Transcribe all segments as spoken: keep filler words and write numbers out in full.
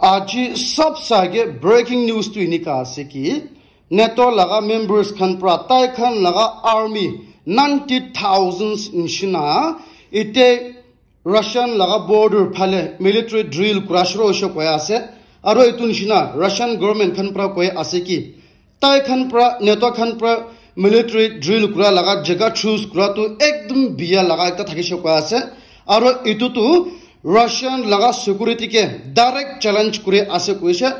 Aji sab sage breaking news tu inika ase ki, NATO laga members khan pra tai khan laga army ninety thousands nishina ite Russian laga border phale military drill kura shuru hoishe koi ase. Aro etu nishina Russian government khan pra koi ase ki, tai khan pra, NATO khan pra military drill kura laga jaga choose kura tu ekdum biya laga ekta thakishe koi ase. Aro etu tu Russian laga security ke direct challenge kuri ase koishe.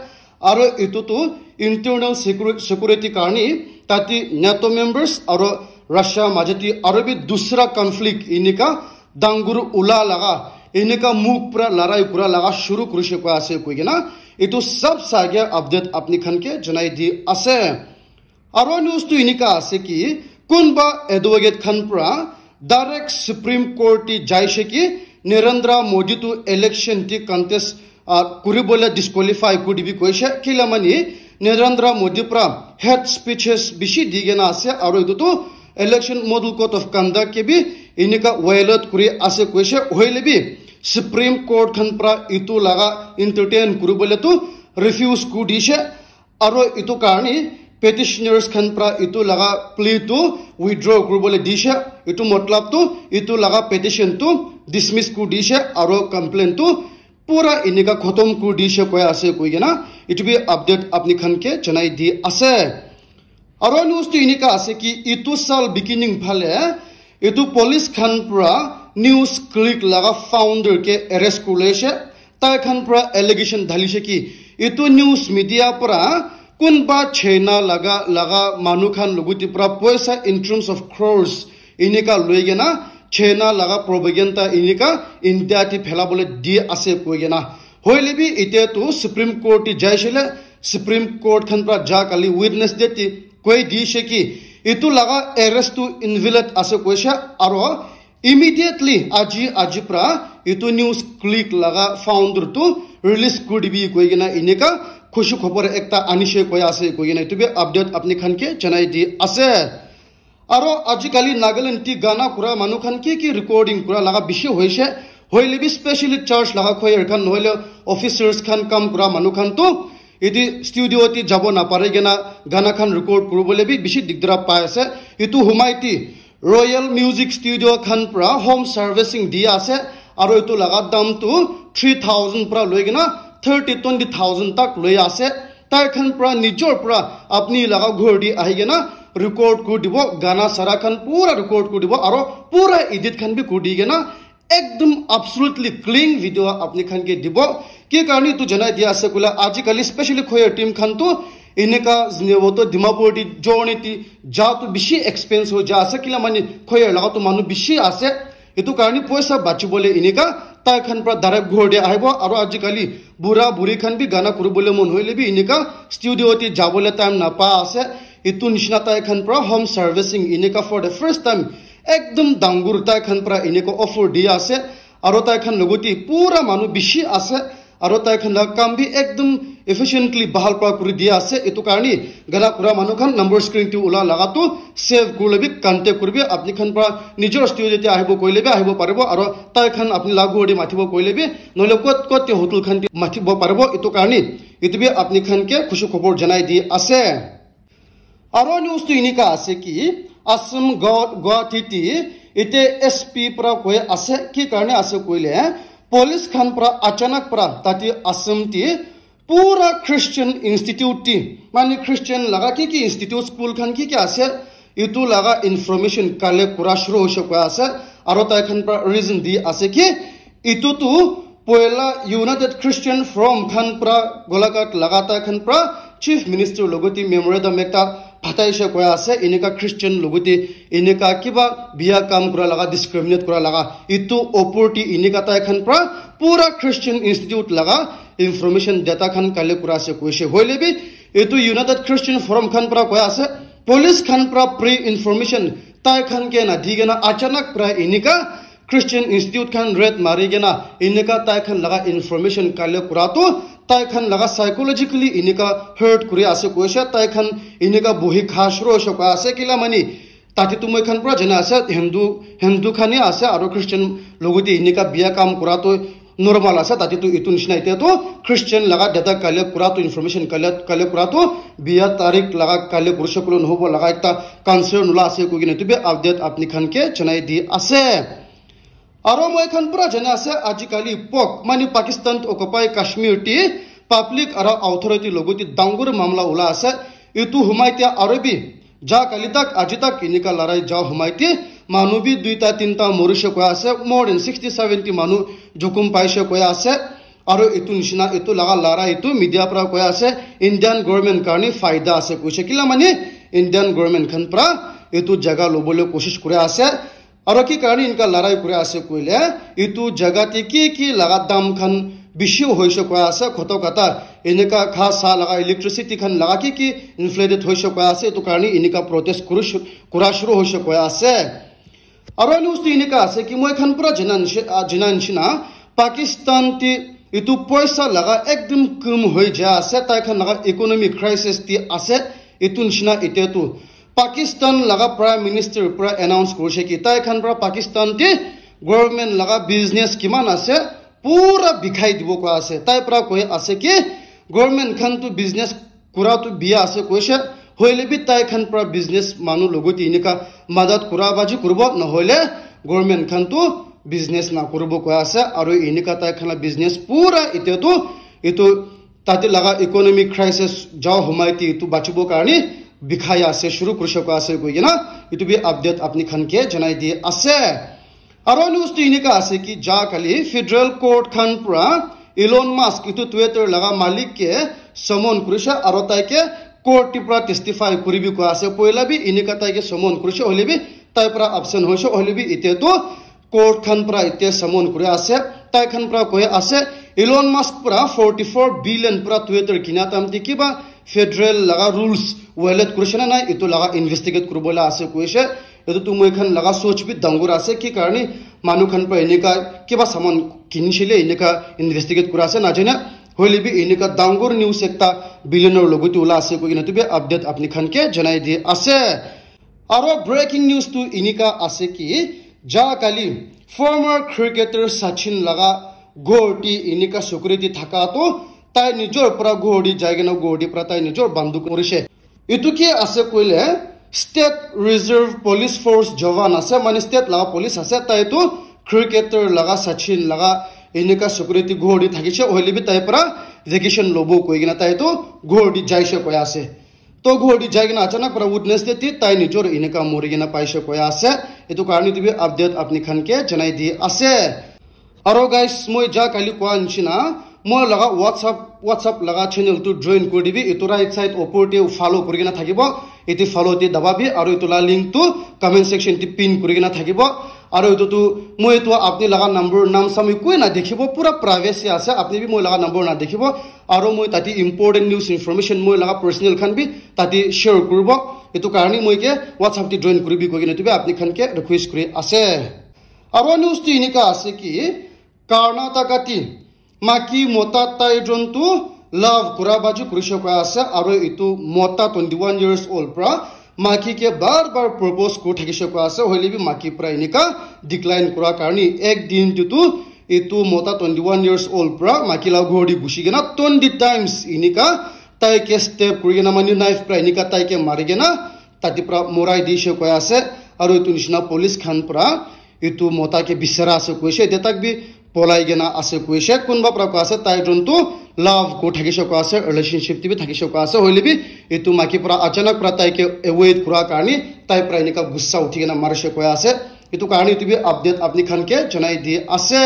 Aro etu tu internal security, security karni tati NATO members aro Russia majati aro bi dusra conflict inika dangur ula laga, inika mukh pra larai kura laga shuru kurishe koi ase koi kena, etu sab sage update apni khan ke janai di ase. Aro news tu inika ase ki, kunba advocate khan pra direct Supreme Court ti jaishe ki, Narendra Modi tu election ti contest, ah, kuribole disqualify kuri dibi koishe. Kila mani Narendra Modi pra hate speeches bishi di kena ase, aro etu tu election model code of conduct ke bi inika violate kuri ase koishe. Hoile bi Supreme Court khan pra etu laga entertain kuribole tu refuse kuri dishe. Aro etu karni petitioners khan pra etu laga plea tu withdraw kuribole dishe. Etu matlab tu etu laga petition tu dismiss kuri dishe aro complaint tu pura inika khotom kuri dishe koi ase koi kena etu bi update apni khan ke janai di ase. Aro news tu inika ase ki etu sal beginning phale etu police khan pra news click laga founder ke arrest kurishe. Tai khan pra allegation dhalishe ki etu news media pra kunba China laga, laga manu khan logote pra poisa in terms of crores inika loi kena China laga propaganda inika India ti phelabole di ase koi kena. Hoile bi ite tu Supreme Court ti jaishe le, Supreme Court khan pra ja kali Wednesday ti koi dishe ki etu laga arrest tu invalid ase koishe aro immediately aji, aji pra etu news click laga founder tu release kuri dibi koi kena inika khushi khobor ekta anishe koi ase koi kena etu bi update apni khan ke janai di ase. Aro ajikali Nagaland ti gana kura manu khan ki ki recording kura laga bishi hoishe. Hoile bi specially church laga choir khan nohoile officers khan kam kura manu khan tu iti studio ti jabo napare kena gana khan record kuribole bi bishi digdara pai ase. Itu humai ti Royal Music Studio khan pra home servicing di ase. Aro itu laga dam tu three thousand pra loi kena thirty, twenty thousand tak loi ase. Tai khan pra nijor pra apni laga ghor di ahi kena record kuri dibo, gana sara khan pura record kuri dibo, aro pura edit khan bi kuri di kena ekdum absolutely clean video apni khan ke dibo. Ki karni tu janai dia ase koile, ajikali specially choir team khan tu eneka znewo to Dimapur di journey ti ja tu bishi expense ho ja ase, kila mani choir laga tu manu bishi ase. Itu karni poisa bachibole eneka tai khan pra direct ghor de ahibo, aro ajikali bura buri khan bi gana kuribole mon hoile bi eneka studio te jabole time napa ase. Itu nishina tai khan pra home servicing eneka for the first time ekdum dangur tai khan pra eneka offer di ase. Aro tai khan logote pura manu bishi ase. Aro tai khan la kam bi ekdum efficiently bahal pra kuri dia ase. Itu karni gana kura manu khan number screen te ula laga tu save kurle bi contact kuribi. Apni khan pra nijor studio te ahibo koile bi ahibo paribo, aro tai khan apni laga ghor te mathibo koile bi, nohole kot kot te hotel khan te mathibo paribo. Itu karni itu bi apni khan ke khushi khobor janai di ase. Aro news tu eneka ase ki Assam Gua-, Guwahati te ite S P pra koi ase, ki karne ase koile police khan pra achanak pra tate Assam te pura Christian institute te, mane Christian laga ki ki institute, school khan ki ki ase, itu laga information collect kura shuru hoise koi ase. Aro tai khan pra reason di ase ki itu tu poila United Christian Forum khan pra Golaghat laga tai khan pra Chief Minister logote memorandum ekta phataishe koi ase, eneka Christian logote eneka kiba biya kam kura laga, discriminate kura laga, itu opor te eneka tai khan pra pura Christian institute laga information data khan collect kura ase koishe. Hoile bi itu United Christian Forum khan pra koi ase, police khan pra pre information tai khan ke na di kena achanak pra eneka Christian institute khan raid mari kena eneka tai khan laga information collect kura tu tai khan laga psychologically eneka hurt kuri ase koishe. Tai khan eneka bohi kha shuru hoise koi ase, kila mani tate tu moi khan pra jana ase Hindu, Hindu khan hi ase aro Christian logote eneka biya kam kura tu normal ase, tate tu etu nishina etiya tu Christian laga data collect kura tu, information collect, collect kura tu biya tarik laga collect kurishe koile nohobo laga ekta concern ula ase koi kena etu bi update apni khan ke janai di ase. Aro moi khan pura jana ase, ajikali pok mane Pakistan occupy Kashmir te public aro authority logote dangor mamla ula ase. Etu humai tia aro bi ja kali tak, aji tak enika larai ja humai te manu bi duita tinta morishe koi ase, more than sixty seventy manu jukum paishe koi ase. Aro etu nishina etu laga larai etu media pra koi ase, Indian government karni faida ase koishe, kila mane Indian government khan pra etu jaga lobole koshish kuri ase. Aro ki karni inka larai kuri ase koile, etu jaga te ki ki laga dam khan bishi hoishe koi ase, khoto kata enika kha sa laga electricity khan laga ki ki inflated hoishe koi ase, etu karni enika protest kuru shu-, kura shuru hoishe koi ase. Aro news tu enika ase ki moi khan pura jana nishi-, ah, jana nishina Pakistan te etu poisa laga ekdum kum hoi ja ase, tai khan laga economic crisis te ase, etu nishina etiya tu Pakistan laga Prime Minister pura announce kurishe ki tai khan pura Pakistan te government laga business kiman ase pura bikhai dibo koi ase. Tai pura koi ase ki government khan tu business kura tu biya ase koishe, hoile bi tai khan pura business manu logote enika madat kura baji kuribo, nohoile government khan tu business na kuribo koi ase. Aro enika tai khan la business pura etiya tu etu tate laga economic crisis jao humai te etu bachibo karni bikhai ase, shuru kurishe koi ase koi kena etu bi update apni khan ke janai di ase. Aro news tu enika ase ki ja kali federal court khan pura Elon Musk etu Twitter laga malik ke summon kurishe aro tai ke court te pura testify kuribi koi ase. Poila bi enika tai ke summon kurishe, hoile bi tai pura absent hoishe, hoile bi etiya tu court khan pura etiya summon kuri ase. Tai khan pura koi ase Elon Musk pura forty four billion pura Twitter kina time te kiba federal laga rules violate kurishe na nai, etu laga investigate kuribole ase koishe. Etu tu moi khan laga soch bi dangor ase, ki karni manu khan pura enika kiba saman kinishile enika investigate kura ase najane, hoile bi enika dangor news ekta billionaire logote ula ase koi kena etu bi update apni khan ke janai di ase. Aro breaking news tu enika ase ki, ja kali former cricketer Sachin laga ghor te enika security thaka tu tai nijor pura ghor te jai kena ghor te pura tai nijor banduk kurishe. Etu ki ase koile State Reserve Police Force jawan ase, mane state laga police ase, tai tu cricketer laga Sachin laga enika security ghor te thakishe, hoile bi tai pura vacation lobo koi kena tai tu ghor te jaishe koi ase. To ghor te jai kena achanak pura witness te ti tai nijor enika mori kena paishe koi ase. Etu karni tu bi update apni khan ke janai di ase. Aro guys, moi ja kali koa nishina, moi laga WhatsApp, WhatsApp laga channel tu join kuri dibi, etu right side opor te follow kuri kena thakibo, ete follow te dababi, aro etu la link tu comment section te pin kuri kena thakibo. Aro etu tu moi etu apni laga number nam sami koi na dekhibo, pura privacy ase, apni bi moi laga number na dekhibo. Aro moi tate important news information moi laga personal khan bi tate share kuribo. Etu karni moi ke WhatsApp te join kuribi koi kena etu bi apni khan ke request kuri ase. Aro news tu enika ase ki Karnataka te maki mota tai jon tu love kura baji kurishe koi ase, aro etu mota twenty one years old pura maki ke bar bar propose kuri thakishe koi ase, hoile bi maki pura enika decline kura karni ek din te tu etu mota twenty one years old pura maki la ghor te gushi kena twenty times enika tai ke stab kuri kena mane knife pura enika tai ke mari kena tate pura morai dishe koi ase, aro etu nishina police khan pura etu mota ke bisara ase koishe, ete tak bi polai kena ase koishe. Kunba pura koi ase tai jon tu love kuri thakishe koi ase, relationship te bi thakishe koi ase, hoile bi etu maki pura achanak pura tai ke avoid kura karni tai pura enika gussa uthi kena marishe koi ase. Etu karni etu bi update apni khan ke janai di ase.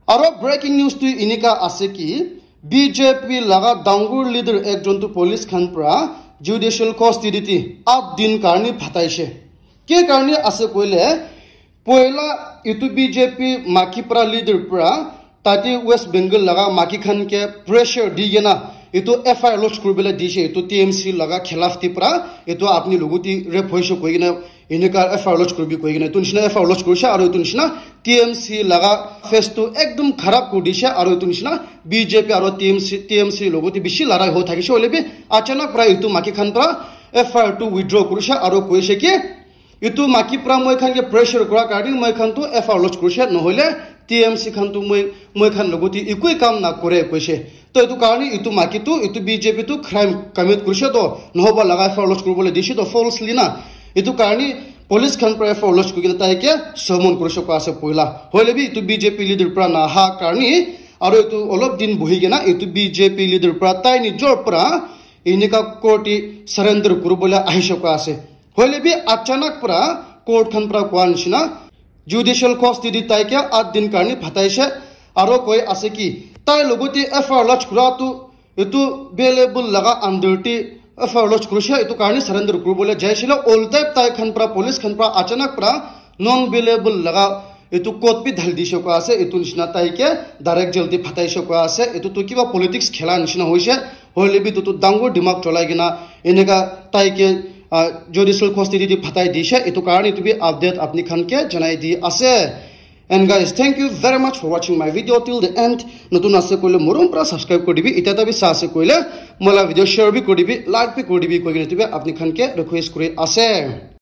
Aro breaking news tu enika ase ki B J P laga dangor leader ekjon tu police khan pura judicial custody te at din karni phataishe. Ke karni ase koile, poila etu B J P maki pura leader pura tate West Bengal laga maki khan ke pressure di kena etu F I R lodge kuribole dishe, etu T M C laga khilaf te pura etu apni logote rape hoishe koi kena enika F I R lodge kuribi koi kena etu nishina F I R lodge kurishe, aro etu nishina T M C laga face tu ekdum kharab kuri dishe, aro etu nishina B J P aro T M C, T M C logote bishi larai ho thakishe, hoile bi achanak pura etu maki khan pura F I R tu withdraw kurishe, aro koishe ki etu maki pura moi khan ke pressure kura karni moi khan tu F I R lodge kurishe, nohoile T M C khan tu moi moi khan logote ekoi kam na kore koise. To etu karne etu maki tu etu B J P tu crime commit kurise to nohoba laga F I R lodge kuribole dise to falsely na. Etu karne police khan para F I R lodge kurikena tai ke summon kurise koa ase poila. Hoile bi etu B J P leader para naha karne aru etu olop din bohi kena etu B J P leader para tai nijor para enika court te surrender kuribole ahise koa ase. Hoile bi achanak para court khan para koa nishina judicial custody tai ke at din karne phataise. Aro koi ase ki tai logote F I R lodge kura tu etu bailable laga under te F I R lodge kurise, etu karne surrender kuribole jaisile. Oltaib tai khan para police khan para achanak para non bailable laga etu court bi dhali dise koa ase. Etu nishina tai ke direct jail te phataise koa ase. Etu tu kiba politics khela nishina hoise. Hoile bi etu tu dangor dimag cholai kena enika tai ke, ah, judicial custody te phatai dise. Etu karne etu bi update apni khan ke janai di ase. And guys, thank you very much for watching my video till the end. Notun ase koile morom para subscribe kuri dibi. Ita ta bi sa ase koile mola video share bi kuri dibi, like bi kuri dibi koi kena etu bi apni khan ke request kuri ase.